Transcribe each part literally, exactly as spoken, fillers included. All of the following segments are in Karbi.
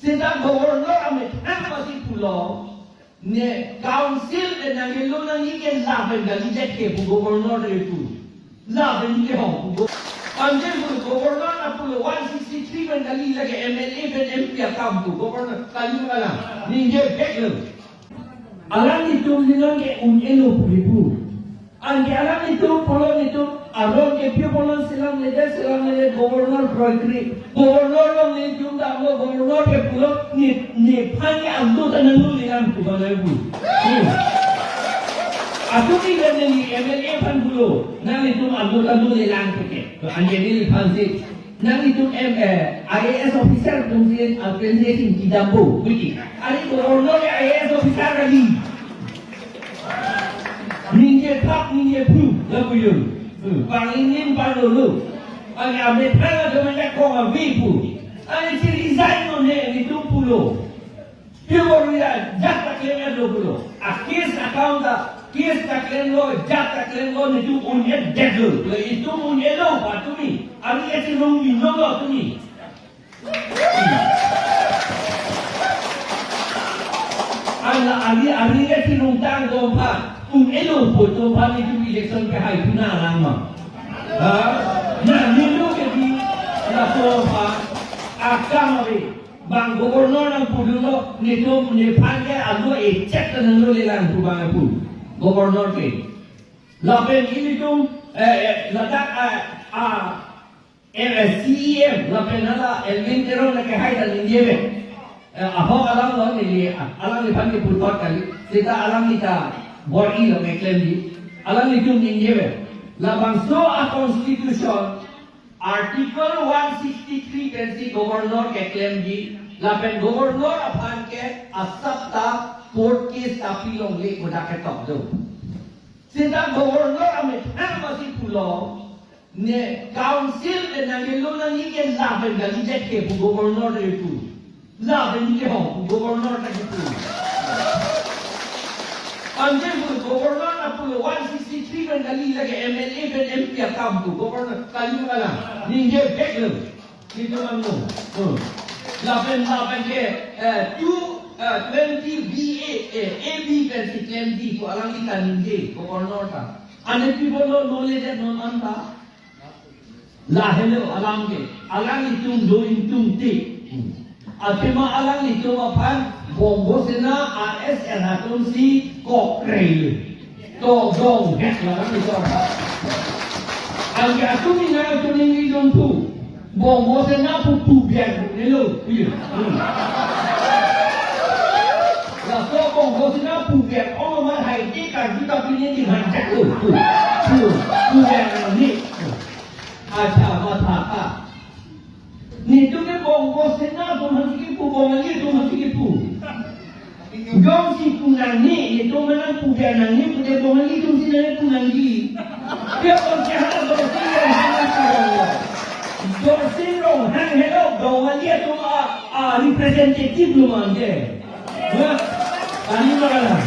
Seta governor amethang masi pulo, ne council pen nangkelo nangji ke lapen kalidet ke pu governor ke pu. Lapen kehong pu. Anke pu governor na pulo one sixty-three pen kali lake M L A pen M P akam pu governor kali ma la. Ningje bek lo. Alanglitum nilon ke un-elo pu kipu. Anke alanglitum pulo nelitum aron ke pi pulo selamledet selamledet governor kroikre. Governor along nelitum damlo, governor ke pulo ne, nephan ke alo ta nanglo lelang pu bang pu. Hmm. Atumi ke neli M L A aphan pulo, nanglitum alo ta lo lelang pu ke. To anke neliphan si nanglitum M, eh, I A S officer atum si, ah, pensi chingki dampo, puji. Ari governor ke I A S officer kali. Ningje thap, ningje phu, lapu yun. Hmm, pangingin parlolo. Anke amethang atum anta kong ave pu. Anke si resign non he, nelitum pulo. Pure ya, jat ta klemlo pulo. A case account ta, case ta klemlo, jat ta klemlo, nelitum un-edetlo. Nelitum un-elo, atumi. Ari esi rong binong lo atumi. Ala ari, ari esi rong tang do pha. Un-elo pu do pha nelitum election ke hai puna lang ma. Ha? Na, nelitum ke di, la do pha. Akam ave. Bang governor nangpudunlo, nelitum nephan ke alo echek ta nanglo lelang pu bang pu. Governor ke. Lapen ilitum, eh, eh, ladak, eh, ah, eh, eh, C E M, lapen hala Elwin Teron lake hai ta ningje ave. Eh, ahok alam lo neli, ah, alangliphan ke putpot kali. Seta alanglita bor-ilo me klemji. Alanglitum ningje ave. Labangso a constitution, Article one sixty-three pensi governor keklemji, lapen governor aphan ke asap ta court case ta pilongle kodak ketok do. Seta governor amethang masi pulo, ne council pen nangkelo nangji ke lapen kalidet ke pu governor ke pu. Lapen kehong pu governor ta kipu. Anke pu governor na pulo one sixty-three pen kali lake M L A pen M P akam pu governor kali ma la. Ningje bek lo. Nelitum angno. Hmm. Lapen, lapen ke, eh, two, eh, twenty B A, eh, A B pensi twenty pu alangli kaningje governor ta. Ane pi pulo lo ledet non anta. Lahelo alam ke, alanglitum do ingtungte. Athema alanglitum aphan Bongo Sena R S S atum si kokrei. To dong hek la alanglitum. Anke atum inga atum ingri dong tu. Bongo Sena pu pubian nelo. Iya. Hmm. Laso Bongo Sena pubian ong amat hai te karju tapi ne di hanjak lo. Tu. Tu. Pubian ni. Acha matha ka. Nelitum ke Bongo Sena atum aphan si kipu, Bongali atum aphan si kipu. Jongsi pu nangne, nelitum aphan pubian nangne, pude Bongali atum si nangpu nangji. Dia kon siapa Dorsing Ronghang pu Bongali. Dorsing Ronghang helo Bongali atum a, a representative lo manje. Ya, kali ma la.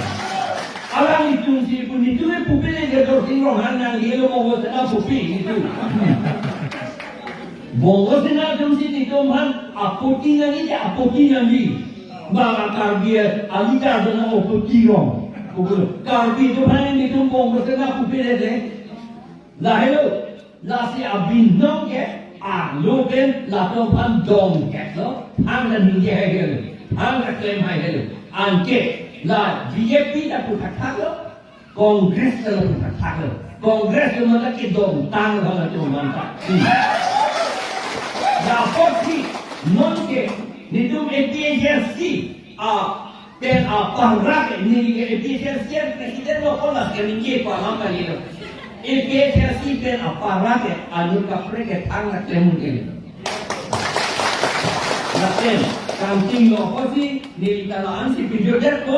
Alanglitum si pu nelitum ke pupe le Dorsing Ronghang nanglelo Bongo Sena pupe nelitum. Bongo Sena atum si nelitum aphan apoti nangji, apoti nangji. Bang Karbi a leader do na apoti rong. Karbi atum aphan nelitum Bongo Sena pupe le de. Lahelo, lasi abinong ke, alo pen latum aphan dong hek lo, thang naningje hai helo, thang naklem hai helo. Anke, la B J P ta pu thakthak lo, Congress ta pu thakthak lo. Congress lo mata ke dong tang lo latum aphan ta. Hmm. Apotsi, non ke, nelitum A P H L C, a, pen aparak, neli ke A P H L C president lo kolas ke ningje pa lam kali lo. A P H L C pen aparak ke anu kapre ke thang naklem ke. Lapen, kanting lo apotsi, neli ta la-an si video det ko.